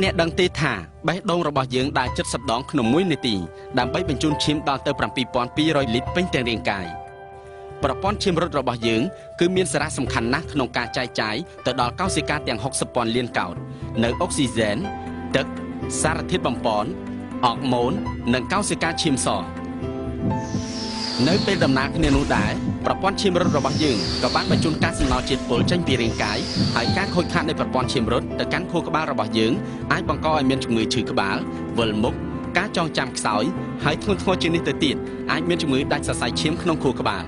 អ្នកដឹងទេថាបេះដូងរបស់យើងដើរ70ដងក្នុង1នាទីដើម្បីបញ្ជូនឈាមដល់ទៅ7200លីត្រពេញទាំងរាងកាយប្រព័ន្ធឈាមរត់របស់យើងគឺមានសារៈសំខាន់ណាស់ក្នុងការចែកចាយទៅដល់កោសិកាទាំង60ពាន់លានកោតនៅអុកស៊ីហ្សែនទឹកសារធាតុបំប៉នអរម៉ូននិងកោសិកាឈាមសនៅពេលដំណើរគ្នានោះដែរប្រព័ន្ធឈាមរត់របស់យើងក៏បានបញ្ជូនកាកសំណល់ជាតិពុលចេញពីរាងកាយហើយការខូចខាតនៃប្រព័ន្ធឈាមរត់ទៅកាន់ខួរក្បាលរបស់យើងអាចបង្កឲ្យមានជំងឺឈឺក្បាលវិលមុខការចងចាំខ្សោយហើយធ្ងន់ធ្ងរជាងនេះទៅទៀតអាចមានជំងឺដាច់សរសៃឈាមក្នុងខួរក្បាល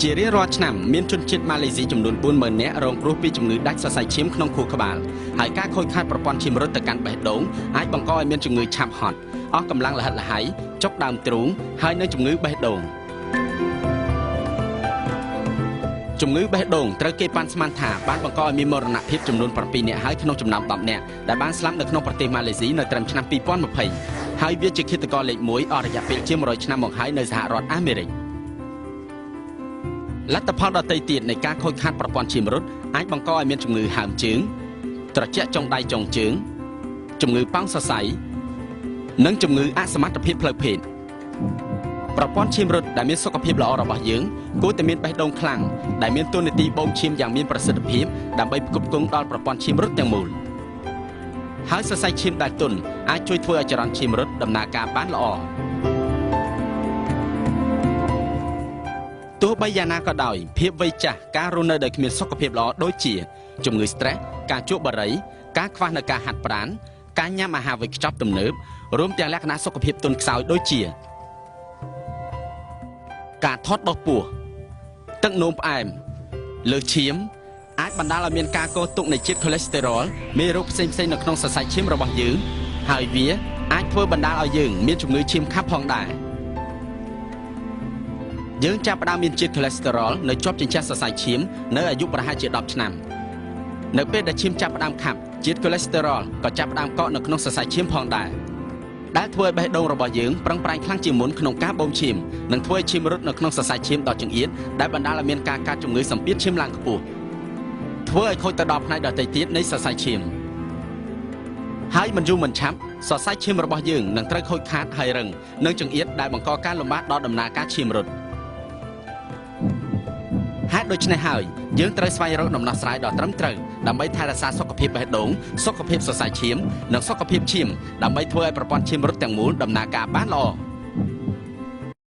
ជារៀងរាល់ឆ្នាំមានជនជាតិម៉ាឡេស៊ីចំនួន40000នាក់រងគ្រោះពីជំងឺដាច់សរសៃឈាមក្នុងខួរក្បាលហើយការខូចខាតប្រព័ន្ធឈាមរត់ទៅកាន់បេះដូងអាចបង្កឲ្យមានជំងឺឆាប់ហត់អស់កម្លាំងលហិតលហៃចុកដើមទ្រូងហើយនិងជំងឺបេះដូងជំងឺបេះដូងត្រូវគេប៉ាន់ស្មានថាបានបង្កឲ្យមានមរណភាពចំនួន7នាក់ហើយក្នុងចំណោម10នាក់ដែលបានស្លាប់នៅក្នុងប្រទេសម៉ាឡេស៊ីនៅត្រឹមឆ្នាំ2020ហើយវាជាឃាតករលេខ1អស់រយៈពេលជាង100ឆ្នាំមកហើយនៅសហរដ្ឋអាមេរិកលទ្ធផលដទៃទៀតនៃការខូចខាតប្រព័ន្ធឈាមរត់អាចបង្កឲ្យមានជំងឺហើមជើងត្រជាក់ចុងដៃចុងជើងជំងឺប៉ោងសរសៃនិងជំងឺអសមត្ថភាពផ្លូវភេទប្រព័ន្ធឈាមរត់ដែលមានសុខភាពល្អរបស់យើងគួរតែមានបេះដូងខ្លាំងដែលមានតួនាទីបូមឈាមយ៉ាងមានប្រសិទ្ធភាពដើម្បីផ្គត់ផ្គង់ដល់ប្រព័ន្ធឈាមរត់ទាំងមូលហើយសរសៃឈាមដែលទន់អាចជួយធ្វើឲ្យចរន្តឈាមរត់ដំណើរការបានល្អទោះបីយ៉ាងណាក៏ដោយភាពវ័យចាស់ការរស់នៅដោយគ្មានសុខភាពល្អដូចជាជំងឺ stress ការជក់បារីការខ្វះនូវការហាត់ប្រាណការញ៉ាំអាហារវេចខ្ចប់ទំនើបរួមទាំងលក្ខណៈសុខភាពទន់ខ្សោយដូចជាការថតដុសពោះទឹកនោមផ្អែមលើសឈាមអាចបណ្ដាលឲ្យមានការកកទុកនៃជាតិ cholesterol មេរោគផ្សេងៗនៅក្នុងសរសៃឈាមរបស់យើងហើយវាអាចធ្វើបណ្ដាលឲ្យយើងមានជំងឺឈាមខាប់ផងដែរយើងចាប់ផ្ដើមមានជាតិ cholesterol នៅជាប់ចិញ្ចះសរសៃឈាមនៅអាយុប្រហែលជា10ឆ្នាំនៅពេលដែលឈាមចាប់ផ្ដើមខាប់ជាតិ cholesterol ក៏ចាប់ផ្ដើមកកនៅក្នុងសរសៃឈាមផងដែរដែលធ្វើឲ្យបេះដូងរបស់យើងប្រឹងប្រែងខ្លាំងជាងមុនក្នុងការបូមឈាមនិងធ្វើឲ្យឈាមរត់នៅក្នុងសរសៃឈាមដ៏ចង្អៀតដែលបណ្ដាលឲ្យមានការកើតជំងឺសម្ពាធឈាមឡើងខ្ពស់ធ្វើឲ្យខូចទៅដល់ផ្នែកដទៃទៀតនៃសរសៃឈាមហើយមិនយូរមិនឆាប់សរសៃឈាមរបស់យើងនឹងត្រូវខូចខាតហើយរឹងនិងចង្អៀតដែលបង្កការលំបាកដល់ដំណើរការឈាមរត់ហេតុដូច្នេះហើយយើងត្រូវស្វែងរកដំណោះស្រាយដ៏ត្រឹមត្រូវដើម្បីថែរក្សាសុខភាពបេះដូងសុខភាពសរសៃឈាមនិងសុខភាពឈាមដើម្បីធ្វើឲ្យប្រព័ន្ធឈាមរត់ទាំងមូលដំណើរការបានល្អ